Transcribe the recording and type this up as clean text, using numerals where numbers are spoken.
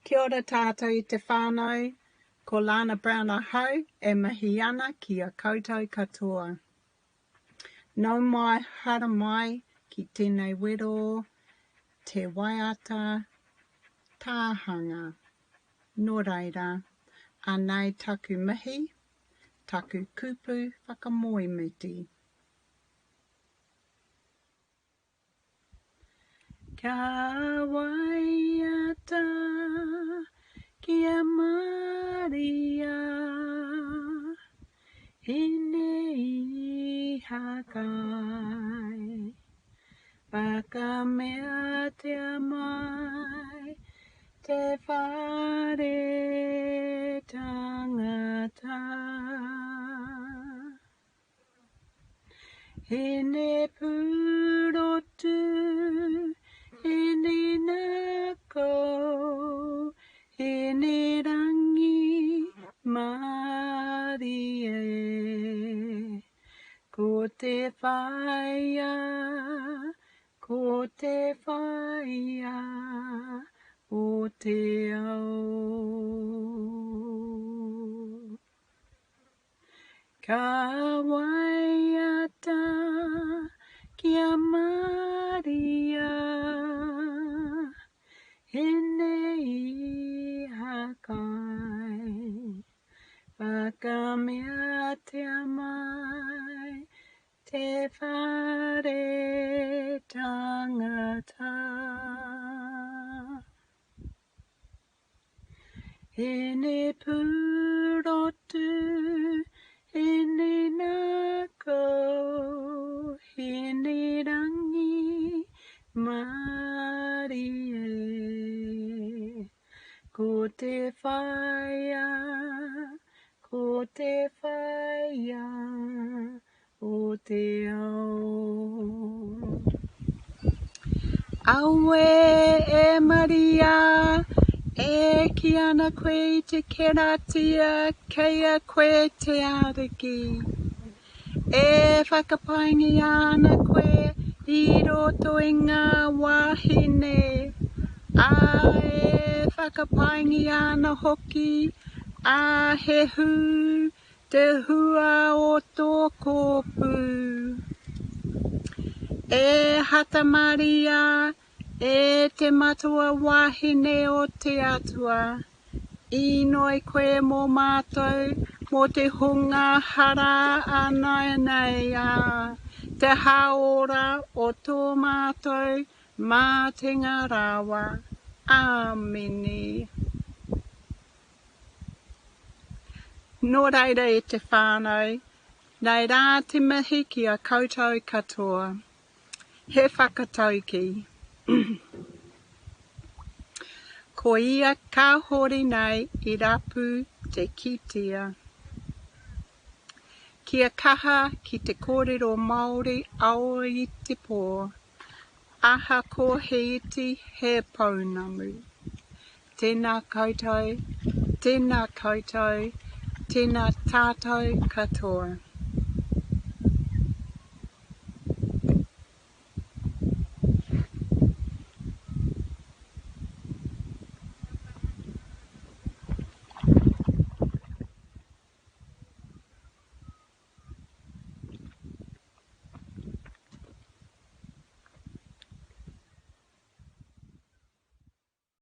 Kia ora tātou i te whānau, ko Lana Brown ahau e mihi ana ki a koutou katoa. Nau mai, haere mai ki tēnei wero, te waiata tāhanga. Nō reira, anei taku mihi, taku kupu whakamoemiti. Ka waiata ki a Maria, Hine Ihakai. Whakameatia mai te whare tangata. Hine Purotu, Hine Nako, Hine Rangi Marie. Ko te whaea, ko te whaea o te ao. Ka waiata ki a Maria, Hine Ihakai. Whakameatia mai te whare tangata. Hine Purotu, Hine Nako, Hine Rangi Marie. Ko te whaea, ko te whaea o te ao. Aue e Maria, e ki ana koe i te keratia kei a koe te Ariki. E whakapaingia ana koe i roto i ngā wāhine, ā, e whakapaingia ana hoki a Hehu Te hua o tō kōpū. E Hata Maria, e te matua wahine o te Atua, inoi koe mō mātou, mō te hunga hara ānaianei, ā, te hāora o tō mātou mātenga rawa. Āmine. Nō reira e te whānau, nei rā te mihi ki a koutou katoa. He whakataukī. Ko ia kāhore nei i rapu te kitea. Kia kaha ki te kōrero Māori ao i te pō. Ahakoa he iti, he pounamu. Tēnā koutou, tēnā koutou, tēnā tātou katoa.